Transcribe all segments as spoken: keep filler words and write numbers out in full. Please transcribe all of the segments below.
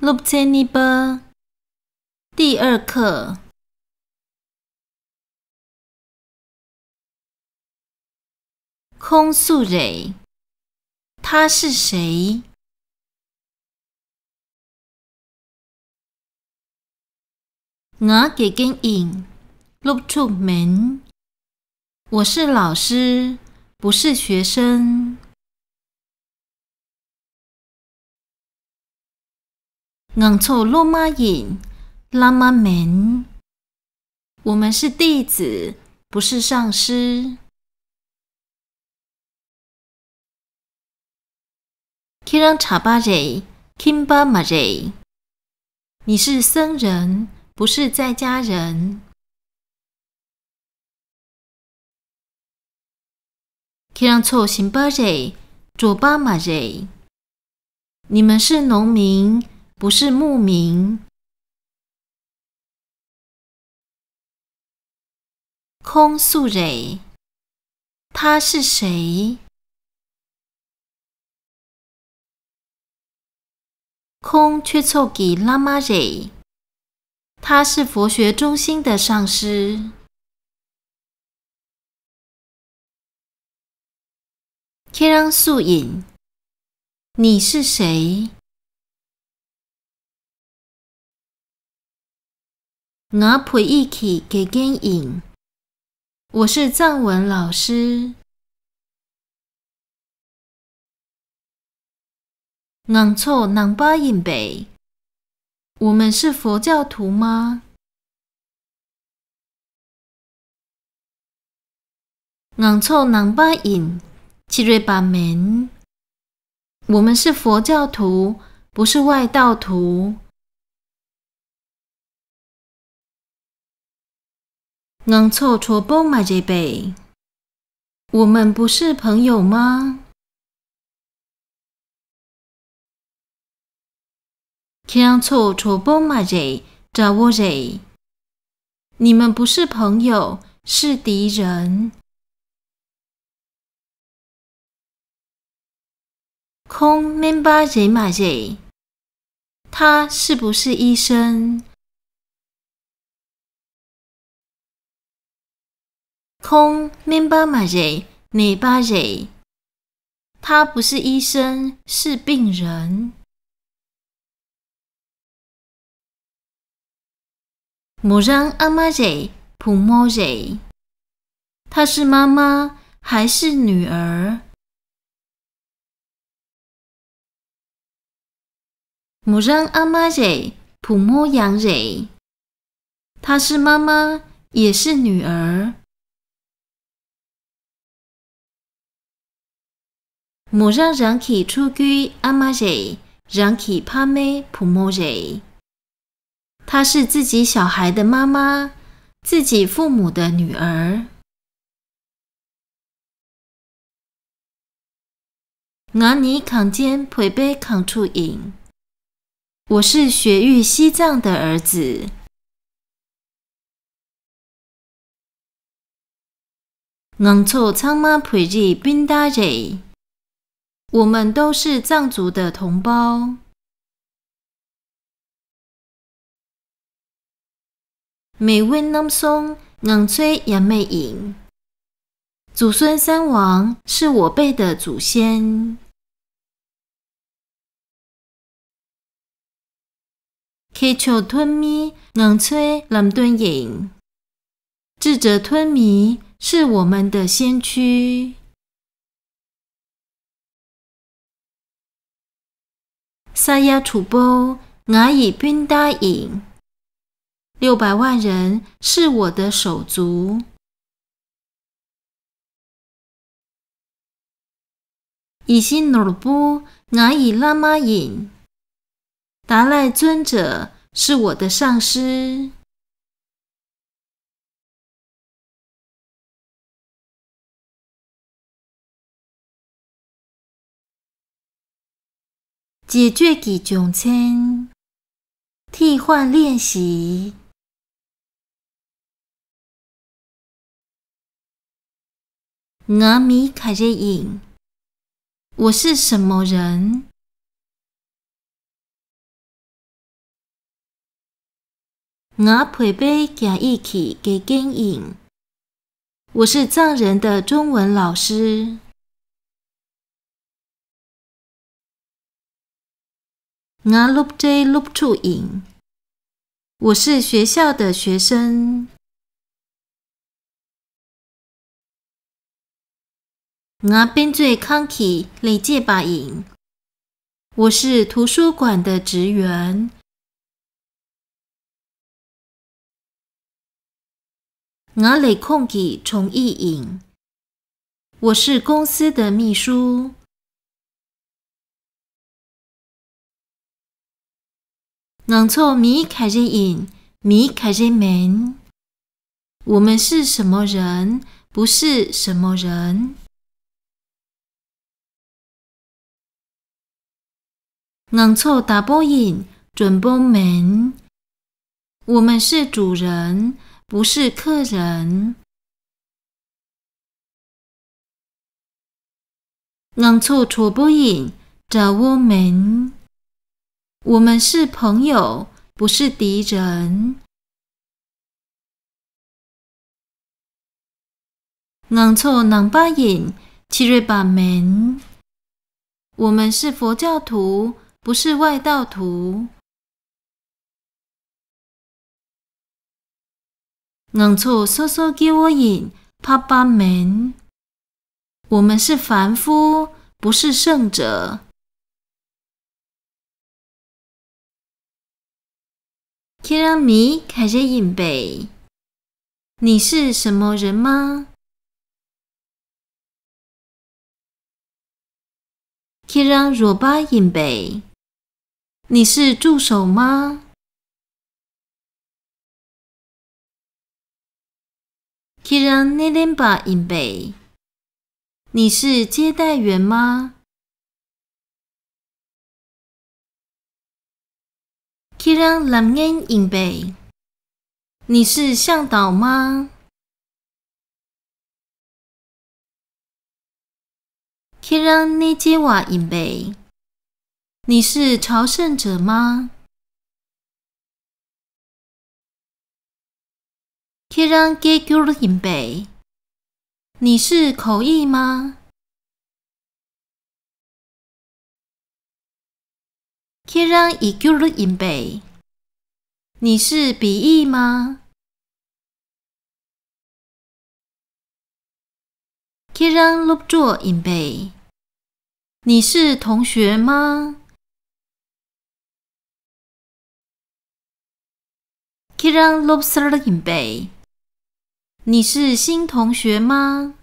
སློབ་ཚན་གཉིས་པ། 第二课。 ཁོང་སུ་རེད། 他是谁། ང་དགེ་རྒན་ཡིན། སློབ་ཕྲུག་མིན། 我是老师，不是学生། ང་ཚོ་སློབ་མ་ཡིན། བླ་མ་མིན། 我们是弟子，不是上师། ཁྱེད་རང་གྲྭ་པ་རེད། ཁྱིམ་པ་མ་རེད། 你是僧人，不是在家人། ཁྱེད་རང་ཚོ་ཞིང་པ་རེད། གྲོ་པ་མ་རེད། 你们是农民，不是牧民། ཁོང་སུ་རེད། 他是谁། ཁོང་ཆོས་ཚོགས་ཀྱི་བླ་མ་རེད། 他是佛学中心的上师། ཁྱེད་རང་སུ་ཡིན། 你是谁། ང་བོད་ཡིག་གི་དགེ་རྒན་ཡིན། 我是藏文老师། ང་ཚོ་ནང་པ་ཡིན་པས། 我们是佛教徒吗། ང་ཚོ་ནང་པ་ཡིན། ཕྱི་རོལ་པ་མིན། 我们是佛教徒，不是外道徒། ང་ཚོ་གྲོགས་པོ་མ་རེད་པས། 我们不是朋友吗། ཁྱེད་རང་ཚོ་གྲོགས་པོ་མ་རེད། དགྲ་བོ་རེད། 你们不是朋友，是敌人། ཁོང་སྨན་པ་རེད་མ་རེད། 他是不是医生། ཁོང་སྨན་པ་མ་རེད། ནད་པ་རེད། 他不是医生，是病人། མོ་རང་ཨ་མ་རེད། བུ་མོ་རེད། 她是妈妈还是女儿། མོ་རང་ཨ་མ་རེད། བུ་མོ་ཡང་རེད། 她是妈妈，也是女儿། མོ་རང་རང་གི་ཕྲུ་གུའི་ཨ་མ་རེད། རང་གི་ཕ་མའི་བུ་མོ་རེད། 她是自己小孩的妈妈，自己父母的女儿。 ང་ནི་གངས་ཅན་བོད་པའི་གངས་ཕྲུག་ཡིན། 我是雪域西藏的儿子། ང་ཚོ་ཚང་མ་བོད་རིགས་སྤུན་ཟླ་རེད། 我们都是藏族的同胞། མེས་དབོན་རྣམ་གསུམ་ང་ཚོའི་ཡབ་མེས་ཡིན། 祖孙三王是我辈的祖先། ཁྱེད་ཆོ་ཐོན་མི་ང་ཚོའི་ལམ་སྟོན་ཡིན། 智者吞迷是我们的先驱། ས་ཡ་དྲུག་པོ་ང་ཡི་སྤུན་ཟླ་ཡིན། 六百万人是我的手足། ཡིད་བཞིན་ནོར་བུ་ང་ཡི་བླ་མ་ཡིན། 达赖尊者是我的上师། 解决ཀྱི་སྦྱོང་ཚན། 替换练习། ང་མི་ག་རེ་ཡིན། 我是什么人？ ང་བོད་པའི་རྒྱ་ཡིག་གི་དགེ་རྒན་ཡིན། 我是藏人的中文老师。 ང་སློབ་གྲྭའི་སློབ་ཕྲུག་ཡིན། 我是学校的学生。 ང་དཔེ་མཛོད་ཁང་གི་ལས་བྱེད་པ་ཡིན། 我是图书馆的职员。 ང་ལས་ཁུངས་ཀྱི་དྲུང་ཡིག་ཡིན། 我是公司的秘书。 ང་ཚོ་མི་ག་རེ་ཡིན། མི་ག་རེ་མིན། 我们是什么人，不是什么人。 ང་ཚོ་བདག་པོ་ཡིན། 主人མིན། 我们是主人，不是客人。 ང་ཚོ་གྲོགས་པོ་ཡིན། དགྲ་བོ་མིན། 我们是朋友，不是敌人。 ང་ཚོ་ནང་པ་ཡིན། ཕྱི་རོལ་པ་མིན། 我们是佛教徒，不是外道徒。 ང་ཚོ་སོ་སོ་སྐྱེ་བོ་ཡིན། འཕགས་པ་མིན། 我们是凡夫，不是圣者。 ཁྱེད་རང་མི་ག་རེ་ཡིན་པས། 你是什么人吗？ ཁྱེད་རང་རོགས་པ་ཡིན་པས། 你是助手吗？ ཁྱེད་རང་སྣེ་ལེན་པ་ཡིན་པས། 你是接待员吗？ ཁྱེད་རང་ལམ་ངན་ཡིན་པས། 你是向导吗？ ཁྱེད་རང་གནས་མཇལ་བ་ཡིན་པས། 你是朝圣者吗？ ཁྱེད་རང་སྐད་སྒྱུར་ཡིན་པས། 你是口译吗？ ཁྱེད་རང་ཡིག་སྒྱུར་ཡིན་པས། 你是笔译吗？ ཁྱེད་རང་སློབ་གྲོགས་ཡིན་པས། 你是同学吗？ ཁྱེད་རང་སློབ་གསར་ཡིན་པས། 你是新同学吗？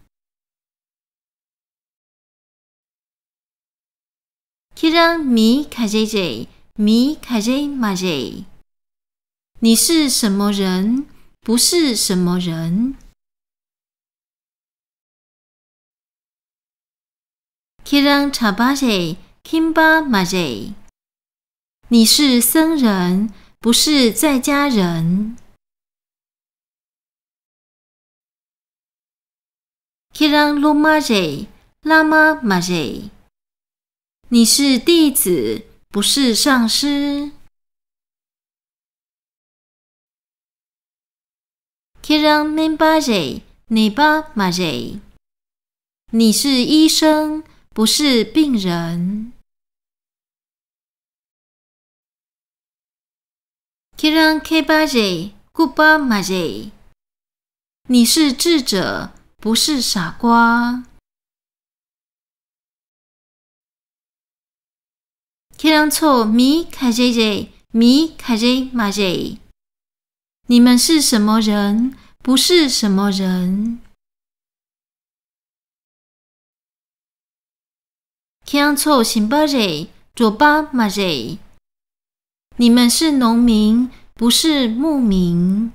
ཁྱེད་རང་མི་ག་རེ་རེད། མི་ག་རེ་མ་རེད། 你是什么人，不是什么人。 ཁྱེད་རང་གྲྭ་པ་རེད། ཁྱིམ་པ་མ་རེད། 你是僧人，不是在家人。 ཁྱེད་རང་སློབ་མ་རེད། བླ་མ་མ་རེད། 你是弟子，不是上师。 ཁྱེད་རང་སྨན་པ་རེད། ནད་པ་མ་རེད། 你是医生，不是病人。 ཁྱེད་རང་མཁས་པ་རེད། ལྐུགས་པ་མ་རེད། 你是智者，不是傻瓜。 ཁྱེད་རང་ཚོ་མི་ག་རེ་རེད། མི་ག་རེ་མ་རེད། 你们是什么人，不是什么人。 ཁྱེད་རང་ཚོ་ཞིང་པ་རེད། གྲོག་པ་མ་རེད། 你们是农民，不是牧民。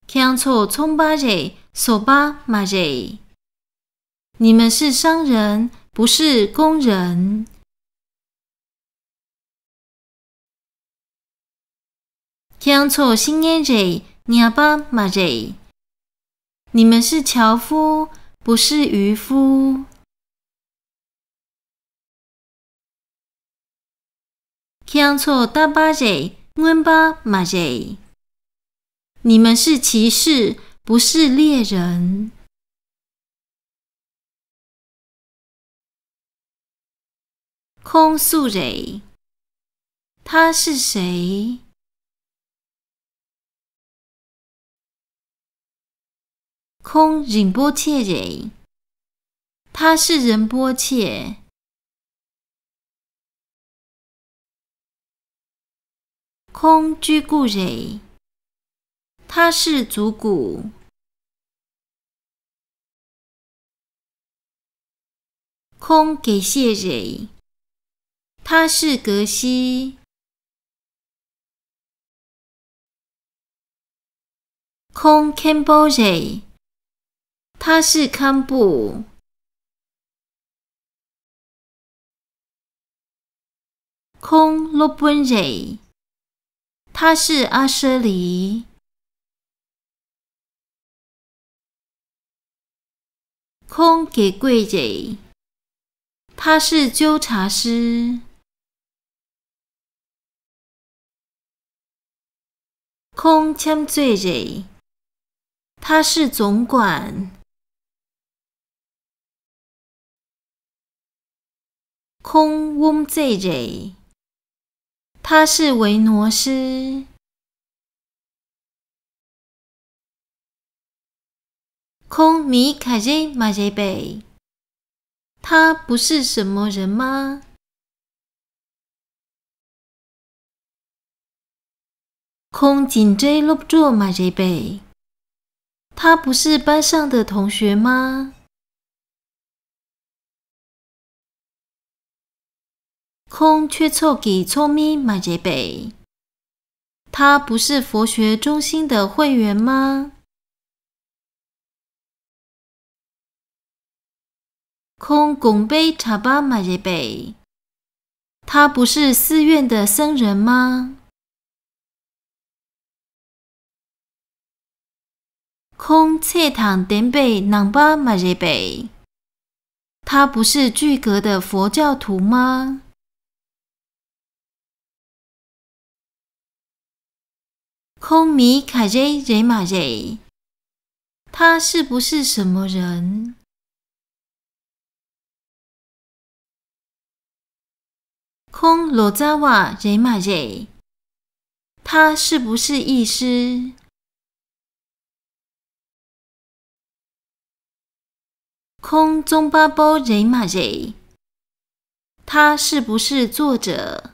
ཁྱེད་རང་ཚོ་ཚོང་པ་རེད། ཟོག་པ་མ་རེད། 你们是商人，不是工人。 ཁྱེད་རང་ཚོ་བཤེས་གཉེན་རེད། ཉ་པ་མ་རེད། 你们是樵夫，不是渔夫。 ཁྱེད་ཚོ་རྟ་པ་རེད། རྔོན་པ་མ་རེད། 你们是骑士，不是猎人。 ཁོང་སུ་རེད། 他是谁？ ཁོང་རིན་པོ་ཆེ་རེད། 他是仁波切。 ཁོང་གཅུས་ཀུ་རེད། 他是足骨。 ཁོང་དགེ་བཤེས་རེད། 他是格西。 ཁོང་མཁན་པོ་རེད། 他是堪布། ཁོང་སློབ་དཔོན་རེད། 他是阿舍里། ཁོང་དགེ་བསྐོས་རེད། 他是纠察师། ཁོང་ཁྱམས་བཙོན་རེད། 他是总管། ཁོང་དབུ་མཛད་རེད། 他是维挪师། ཁོང་མི་ག་རེ་མ་རེད་པས། 他不是什么人吗། ཁོང་འཛིན་གྲྭའི་སློབ་གྲོགས་མ་རེད་པས། 他不是班上的同学吗། ཁོང་ཆོས་ཚོགས་ཀྱི་ཚོགས་མི་མ་རེད་པས། 他不是佛学中心的会员吗། ཁོང་དགོན་པའི་གྲྭ་པ་མ་རེད་པས། 他不是寺院的僧人吗། ཁོང་ཚེ་དང་ལྡན་པའི་ནང་པ་མ་རེད་པས། 他不是具格的佛教徒吗། ཁོང་མི་ག་རེ་རེད་མ་རེད། 他是不是什么人། ཁོང་ལོ་ཙཱ་བ་རེད་མ་རེད། 他是不是医师། ཁོང་རྩོམ་པ་པོ་རེད་མ་རེད། 他是不是作者།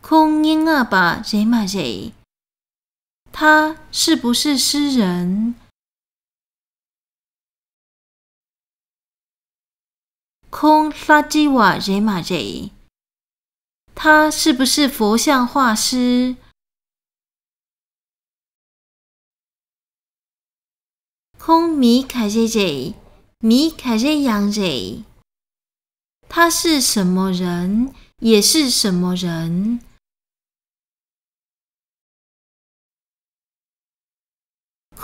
ཁོང་སྙན་ངག་པ་རེད་མ་རེད། 他是不是诗人། ཁོང་ལྷ་བྲིས་པ་རེད་མ་རེད། 他是不是佛像画师། ཁོང་མི་ག་རེ་རེད། མི་ག་རེ་ཡང་རེད། 他是什么人，也是什么人།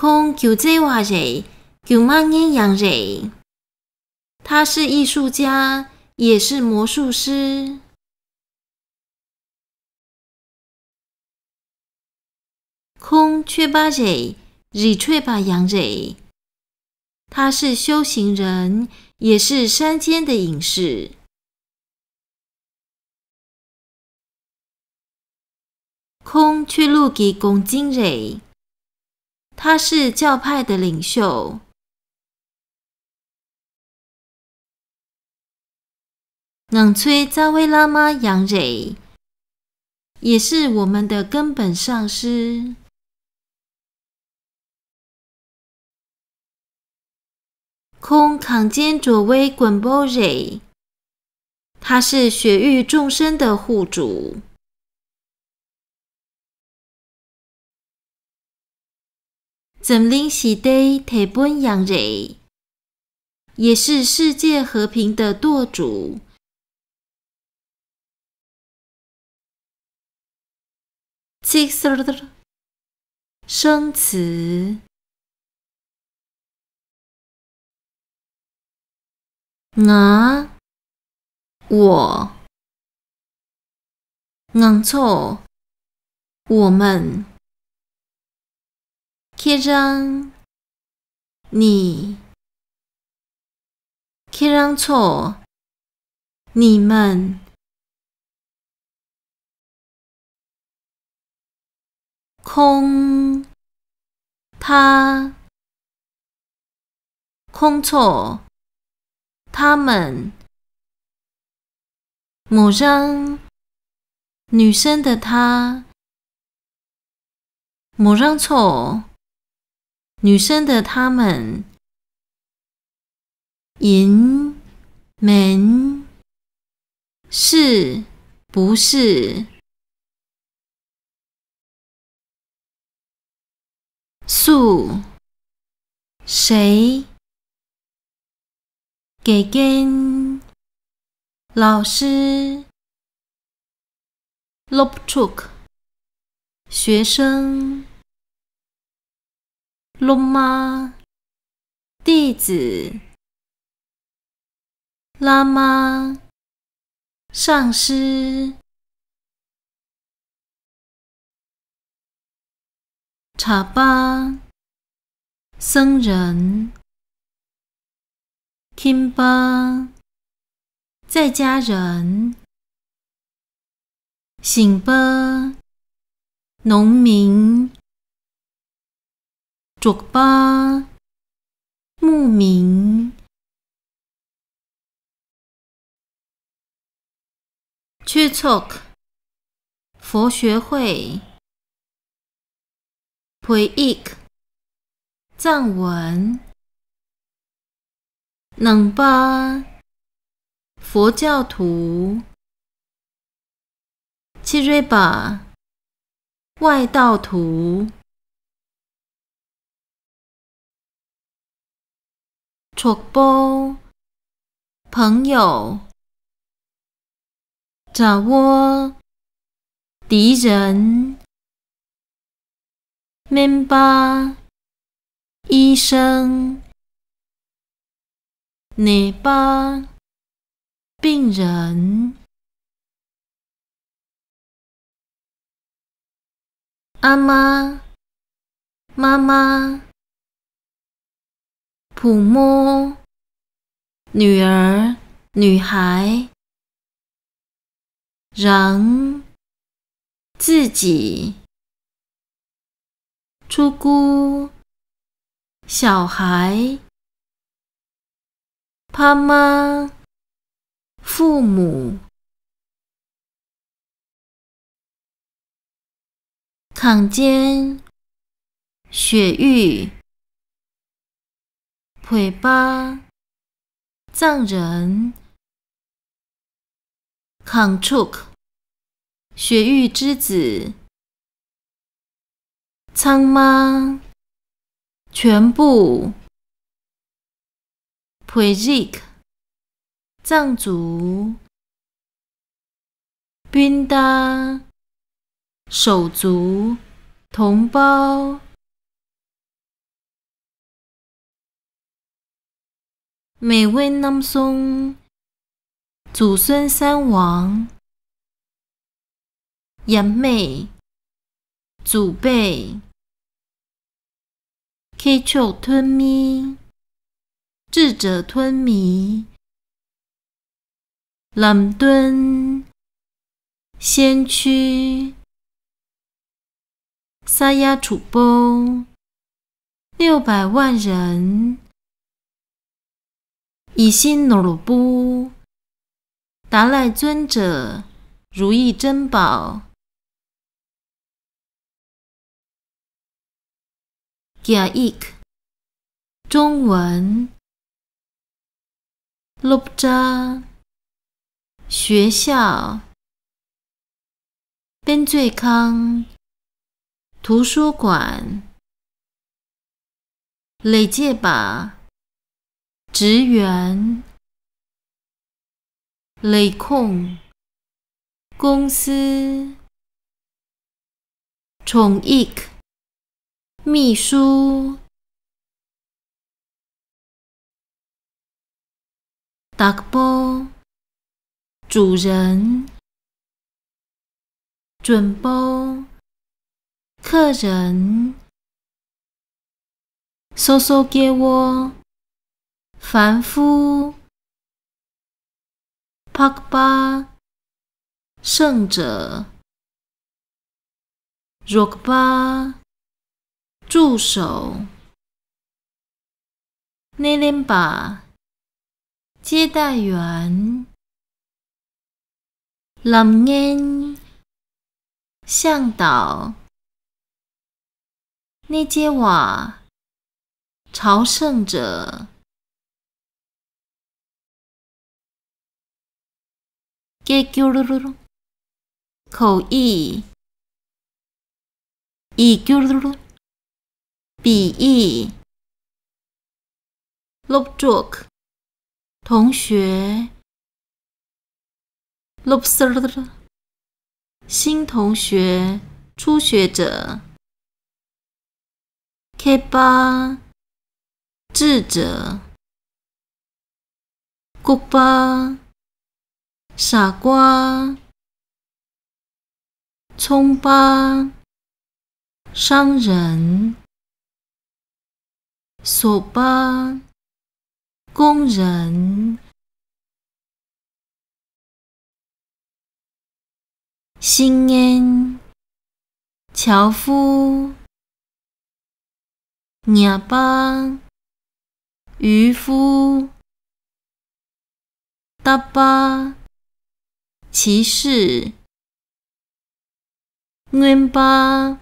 ཁོང་སྒྱུ་རྩལ་བ་རེད། སྒྱུ་མ་བརྙན་ཡང་རེད། 他是艺术家，也是魔术师། ཁོང་ཆོས་པ་རེད། རི་ཁྲོད་པ་ཡང་རེད། 他是修行人，也是山间的隐士。 ཁོང་ཆོས་ལུགས་ཀྱི་འགོ་འཛིན་རེད། 他是教派的领袖། ང་ཚོའི་རྩ་བའི་བླ་མ་ཡང་རེད། 也是我们的根本上师། ཁོང་གངས་ཅན་འགྲོ་བའི་མགོན་པོ་རེད། 他是雪域众生的护主། འཛམ་གླིང་ཞི་བདེའི་དེད་དཔོན་ཡང་རེད། 也是世界和平的舵主། ཚིག་ཟུར། 生词。ང་། 我。ང་ཚོ། 我们། ཁྱེད་རང་། 你། ཁྱེད་རང་ཚོ། 你们། 空。他。ཁོང་ཚོ།他们། མོ་རང་། 女生的她། མོ་རང་ཚོ། 女生的她们。 ཡིན། མིན། 是། 不是། སུ།谁། དགེ་རྒན། 老师། སློབ་ཕྲུག 学生། སློབ་མ། 弟子། བླ་མ། 上司། 茶吧。僧人。 ཁྱིམ་པ། 在家人། ཞིང་པ། 农民། གྲོག་པ། 牧民། ཆོས་ཚོགས། 佛学会། བོད་ཡིག། 藏文། ནང་པ། 佛教徒། ཕྱི་རོལ་པ། 外道徒། གྲོགས་པོ། 朋友། དགྲ་བོ། 敌人། སྨན་པ། 医生། ནད་པ། 病人། ཨ་མ། 妈妈། 父母། 女儿、女孩。 རང་། 自己。 ཕྲུ་གུ། 小孩。 ཕ་མ། 父母。 གངས་ཅན། 雪域。 བོད་པ། 藏人。 གངས་ཕྲུག། 雪域之子。 ཚང་མ། 全部。 བོད་རིགས། 藏族。 སྤུན་ཟླ། 手足、同胞。 མེས་དབོན་རྣམ་གསུམ། 祖孙三王。 ཡབ་མེས། 祖辈། མཁས་མཆོག་ཐོན་མི། 智者吞迷。 ལམ་སྟོན། 先驱། ས་ཡ་དྲུག་པོ། 六百万人。 ཡིད་བཞིན་ནོར་བུ། 达赖尊者如意珍宝。 རྒྱ་ཡིག། 中文། སློབ་གྲྭ། 学校། དཔེ་མཛོད་ཁང་། 图书馆། ལས་བྱེད་པ། 职员། ལས་ཁུངས། 公司།从一，秘书。 བདག་པོ། 主人། 准包。 客人། སོ་སོ་སྐྱེ་བོ། 凡夫། འཕགས་པ། 圣者། རོགས་པ། 助手། སྣེ་ལེན་པ། 接待员། ལམ་ངན། 向导། སྣེ་སྐྱེལ་བ། 朝圣者། སྐད་སྒྱུར། 口译。 ཡིག་སྒྱུར། 笔译། སློབ་གྲོགས། 同学། སློབ་གསར། 新同学、初学者། མཁས་པ། 智者། ལྐུགས་པ། 傻瓜། ཚོང་པ། 商人། སོ་པ། 工人། 新年། 樵夫། ཉ་པ། 渔夫། རྟ་པ། 骑士། རྔོན་པ།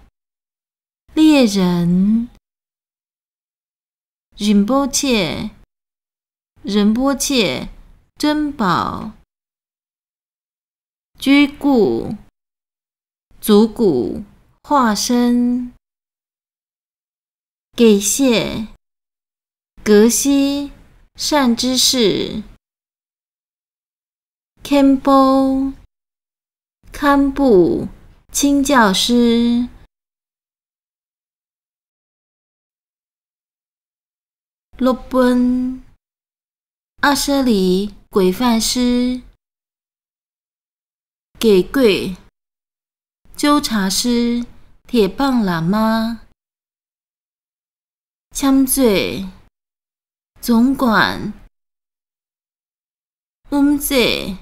猎人། རིན་པོ་ཆེ། 仁波切། 珍宝། 撅་ཀུ། 足骨、化身。 དགེ་བཤེས། 格西、善知识。 མཁན་པོ། 堪布、清教师。 སློབ་དཔོན། 阿舍里规范师。 给贵，纠察师，铁棒喇嘛。 འཆམ་མཛད། 总管。 དབུ་མཛད།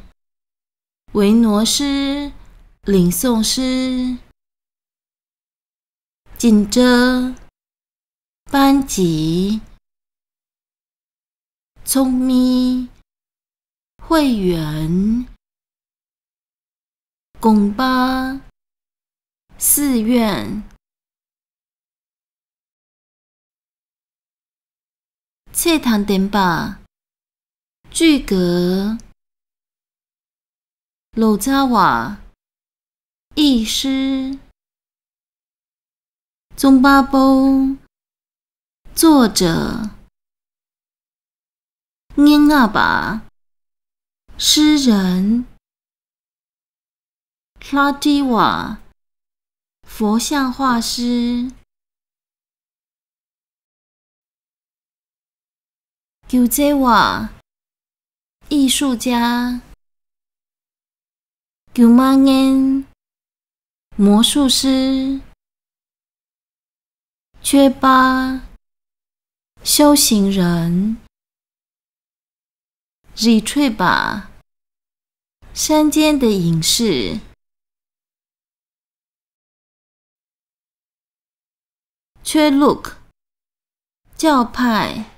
维挪师，领诵师。 紧张。 班级。 ཚོགས་མི། 会员。 དགོན་པ། 寺院。 ཚད་དང་ལྡན་པ། 及格。 ལོ་ཙཱ་བ། 译师。 རྩོམ་པ་པོ། 作者。 སྙན་ངག་པ། 诗人。 ལྷ་བྲིས་པ། 佛像画师。 སྒྱུ་རྩལ་བ། 艺术家。 སྒྱུ་མ་ངན། 魔术师。 ཆོས་པ། 修行人。 རི་ཁྲོད་པ། 山间的隐士。 ཆོས་ལུགས། 教派。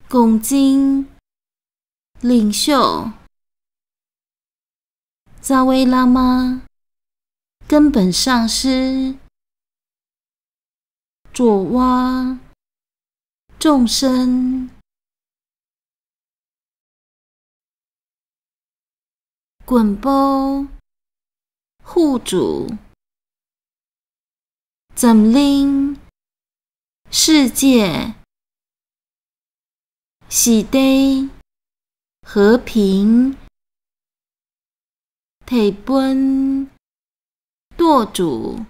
གོང་བཙུན། 领袖། རྩ་བའི་བླ་མ། 根本上师。 གྲོགས་པོ། 众生。 མགོན་པོ། 护主。 འཛམ་གླིང་། 世界། ཞི་བདེ། 和平། དེད་དཔོན། ཕྱོགས་དྲུག